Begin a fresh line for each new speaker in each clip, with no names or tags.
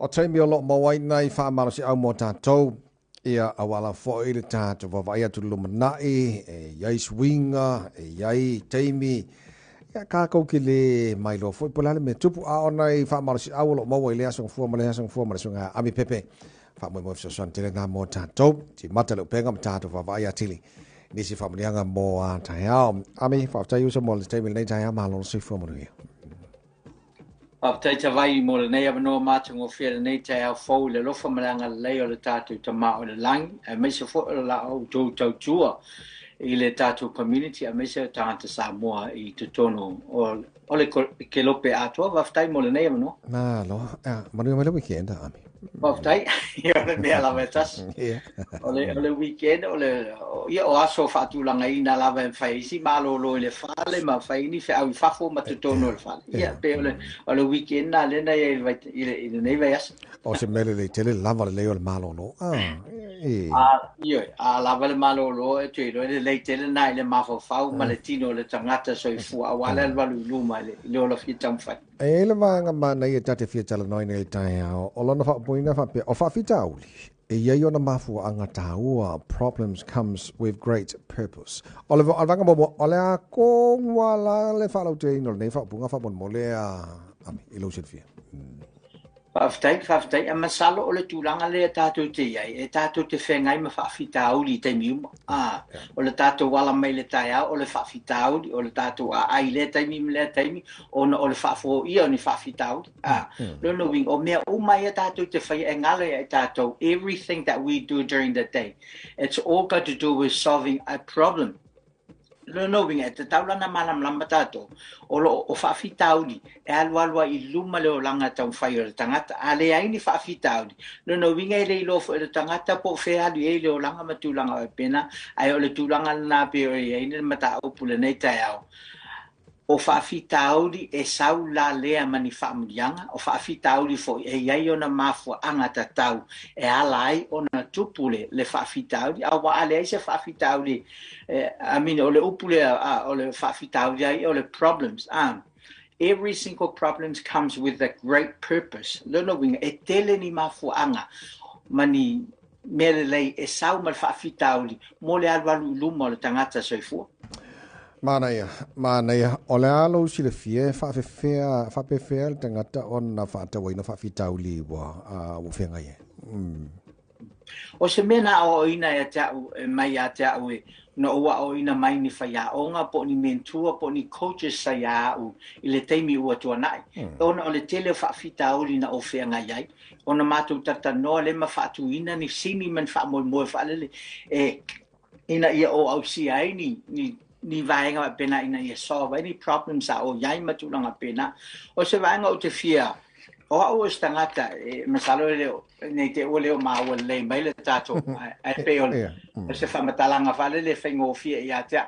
O taimi o loo maua ai nai faamalosiau mo tatou, ia aua lava foi le tatou vaavaai atu i le lumanai, e i ai suiga, e i ai taimi, ia tatou te le mailoa foi po o le a le mea tupu. A o nai faamalosiau o lo o maua i lea aso gafua ma lea aso gafua ma le suiga Ami Pepe, faamoemoe fesoasoani tele na mo tatou. Timata le upega ma tatou vaavaai atili nisi faamanuiaga mo a taeao. Ami, faafetai uso mo le taimi lenei taeao, malo le soifua manuia.
Faafetai Tavai mo lenei avanoa matagofie lenei taeao fou i le alofa ma le agalelei o le tatou Tama o i le lagi, aemaise foi o la outou tautua i le tatou community, aemaise o tagata Samoa i totonu o le kelope atoa. Faafetai mo lenei avanoa.
Malo. Manuia mai le weekend, Ami.
Faafetai. O le mea lava e tasi. O le weekend, o le ia o aso faatulagaina lava e fai isi malolo i le fale ma fai ni feau i fafo ma totonu o le fale. Ia, pe o le weekend na lena ia i lenei vaiaso.
O se mea lelei tele lava lelei o le malolo. Ah,
e. A, ioe, a lava le malolo e toe iloa lelei tele na i le mafaufau ma le tino o le tagata soifua aua le alualu i luma i le ola fia taumafai.
E le vaega manaia ta te fia talanoaina i le taeao, o lona faaupuina faapea, o faafitauli, e i ai ona mafuaaga tāua, problems comes with great purpose. O le vaega muamua, o le a tonu lava la le faalauteleina o lenei faaupuga faamolemole a Ami, i lou silafia?
Faafetai, faafetai. E masalo o le tulaga lea tatou te i ai, e tatou te feagai ma faafitauli i taimi uma. Ah, o le tatou ala mai le taeao o le faafitauli, o le tatou aai i lea taimi ma lea taimi, ona o le faafoia o ni faafitauli. Ah, lona uiga, o mea uma ia tatou te faia e galo ia i tatou, everything that we do during the day, it's all got to do with solving a problem. Lona uiga, e tatau la ona malamalama tatou, o lo o faafitauli e alualu ai i luma le olaga taumafai o le tagata. A leai ni faafitauli, lona uiga e le iloa foi e le tagata po o fea alu i ai le olaga ma tulaga faapena. Ae o le tulaga lena pei o i ai le mataupu lenei taeao. O faafitauli e sau la lea ma ni faamuliaga, o faafitauli foi e i ai ona mafuaaga tatau e ala ai ona tupu le faafitauli. Aua a leai se faafitauli, I mean, o le upu lea o le faafitauli ai o le problems. Every single problem comes with a great purpose. Lona uiga, e tele ni mafuaaga ma ni mea lelei e sau ma le faafitauli mo le alualu i luma o le tagata soifua.
Manaia, manaia. O le a lou silafia e faafefea, faapefea le tagata ona faatauaina faafitauli ua feagai ai?
O se mea na aoaoina ia te au mai ia te au e na ou aoaoina mai ni faiaoga po o ni mentor po o ni coaches sa ia au i le taimi ua tuanai. Ona o le tele o faafitauli na ou feagai ai, ona matou talatalanoa lea ma faatuina ni sini ma ni faamoemoe faalele e ina ia ou ausia ai ni vaega faapena ina ia solve ai ni problems sa o i ai ma tulaga pena. O se vaega ou te fia, o au o se tagata, e masalo e le o nei te ua le o maua lelei mai le tatou, ae pei o se faamatalaga faalele e faigofie ia te au.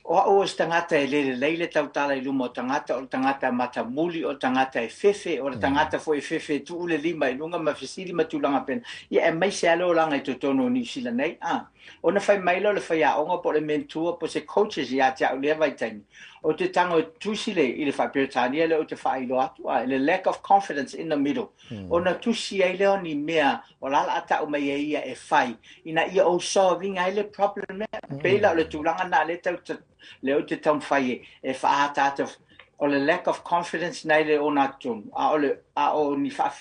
O au o se tagata e le lelei le tautala i luma o tagata, o le tagata matamuli, o le tagata e fefe, o le tagata foi e fefe e tuu le lima i luga ma fesili ma tulaga pena. Ia aemaise lava le olaga i totonu o Niu Sila nei. Ah, ona fai mai lea o le faiaoga po o le mentor po o se coaches ia te au lea vaitaimi. O te tago e tusi le i le faa-Peretania lea ou te faailoa atu, le lack of confidence in the middle. Ona tusi ai lea o ni mea o la a tau mai e ia e fai ina ia ou solve ai le problem lea. Pei la o le tulaga na le tau le ou te taumafai e faaataata o le lack of confidence na i le ona totonu, a o le a o ni faa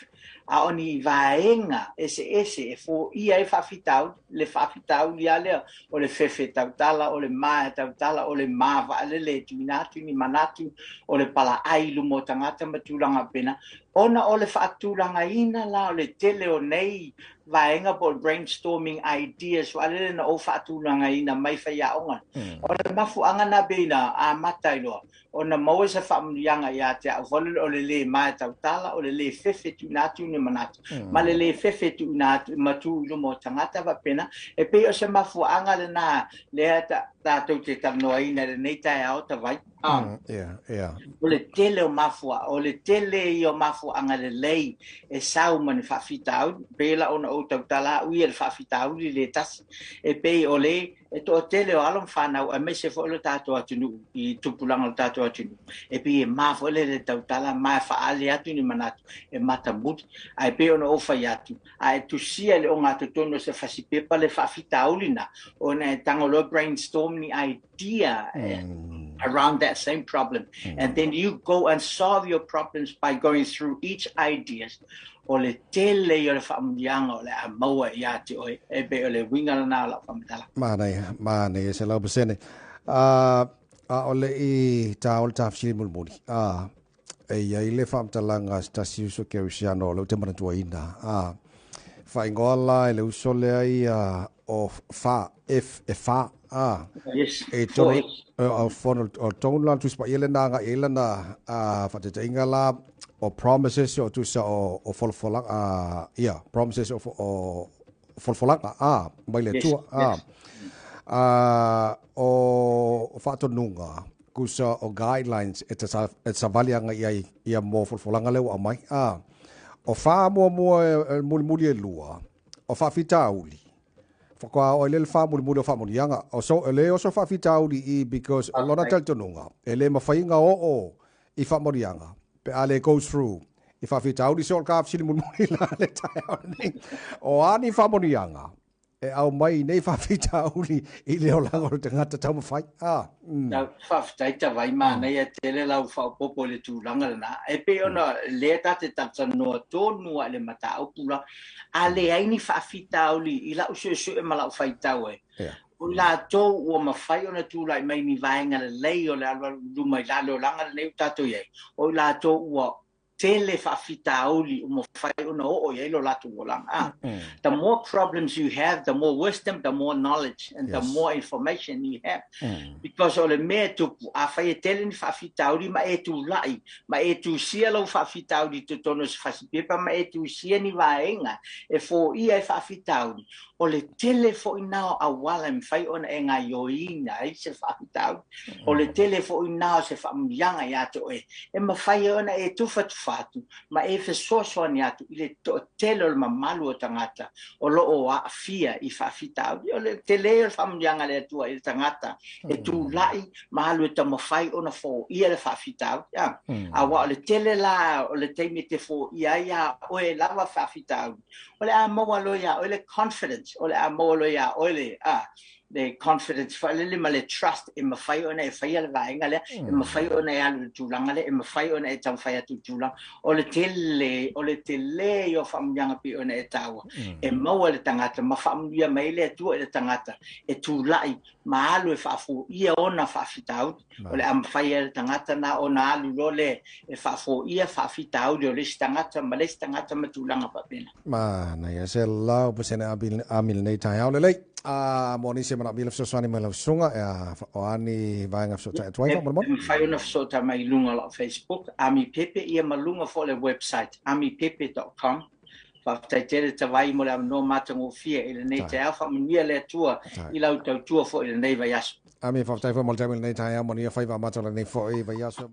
a o ni vaega eseese e foia ai faafitauli, le faafitauli lava lea o le fefe tautala, o le ma tautala, o le ma faalele e tuuina atu ni manatu, o le palaai i luma o tagata ma tulaga pena, ona o le faatulagaina la o le tele o nei vaega po o brainstorming ideas faalele na ou faatulagaina mai faiaoga. O le mafuaaga na pei na amata ai loa ona maua se faamanuiaga ia te au foi o le lē ma e tautala, o le lē fefe tuuina atu ni manatu, ma le lē fefe tuuina atu ma tu i luma o tagata faapena. E pei o se mafuaaga lena lea tatou te talanoaina i lenei taeao Tavai. O le tele o mafua, o le tele ia o mafuaaga lelei e sau ma ni faafitauli. Pei la ona ou tautala au ia le faafitauli le tasi. E pei o le E toatele o alo ma fanau aemaise foi lo tatou atunuu i tupulaga o le tatou atunuu e pei e ma foi le tautala ma e faaali atu ni manatu e matamuli. Ae pei ona ou fai atu, a e tusia i le ogatotonu o se fasipepa le faafitauli na, ona e tago loa brainstorm ni idea around that same problem. And then you go and solve your problems by going through each ideas. O le tele ia o le faamanuiaga o le a maua ia te oe, e pei o le uiga lena o lau faamatalaga.
Manaia, manaia 100%. A o le i tā o le tāfisili mulimuli. E i ai le faamatalaga a se tasi uso kerisiano o lea ou te manatuaina. Faaigoa la e le uso lea ia o fa, F, e fa.
Yes,
E tonu, o fono, o tonu la Tusi Paia lena agai i ai lana faataitaiga la o promises o tusa o folafolaga, ia, promises o folafolaga, mai le Atua, o faatonuga, kusa o guidelines e savali agai i ai ia mo folafolaga lea ua aumai. O fa muamua e mulimuli e lua, o faafitauli, faatoa oo ai lea le fa mulimuli o faamanuiaga. O so, e le oso faafitauli i because o lona talitonuga, e le mafai ona oo i faamanuiaga pe a le go through i faafitauli. So o le tafesili mulimuli la le taeao lenei, o a ni faamanuiaga e aumai i nei faafitauli i le olaga o le tagata taumafai?
Faafetai Tavai, manaia tele lau faaopoopo i le tulaga lena. E pei ona lea ta te talatalanoa tonu lava i le mataupu la, a leai ni faafitauli i lau suesue ma lau faitau e, o i latou ua mafai ona tulai mai ni vaega lelei o le alualu i luma i la le olaga lenei ua tatou i ai, o i latou ua tele faafitauli ua mafai ona oo i ai lo latou olaga. The more problems you have, the more wisdom, the more knowledge, and the more information you have. Because o le mea e tupu, afai e tele ni faafitauli ma e tulai, ma e tusia lau faafitauli i totonu o se fasipepa, ma e tusia ni vaega e foia ai faafitauli, o le tele foi na o auala e mafai ona e gaioiina ai se faafitauli. O le tele foi na o se faamanuiaga ia te oe, e mafai ai ona e tufatufa atu ma e fesoasoani atu i le toatele o le mamalu o tagata o lo o aafia i faafitauli. O le tele o le faamanuiaga a le Atua i le tagata e tulai ma alu e taumafai ona foia le faafitauli. Aua o le tele la o le taimi e te foia ai ia oe lava faafitauli, o le a maua loa ia oe le confidence, o le a maua loa ia oe le le confidence foi ma le trust e mafai ona e faia le vaega lea, e mafai ona e alu i le tulaga lea, e mafai ona e taumafai atu i le tulaga. O le tele, o le tele o faamanuiaga pei ona e taua, e maua le tagata ma faamanuia mai le Atua i le tagata e tulai ma alu e faafoia ona faafitauli. O le a mafai ai le tagata na ona alu loa lea e faafoia faafitauli o le isi tagata ma le isi tagata ma tulaga faapena.
Manaia 100% ami lenei taeao lelei. Mo nisi e manaomia le fesoasoani mai lau susuga, o a ni vaega fesootai atu ai faamolemole?
E mafai ona fesootai mai i luga o lau Facebook, Ami Pepe, ia ma luga foi o le website, amipepe.com. Faafetai tele Tavai mo le avanoa matagofie i lenei taeao. Faamanuia le Atua i lau tautua foi i lenei vaiaso.
Ami, faafetai foi mo le taimi i lenei taeao, manuia faiva amata o lenei foi vaiaso.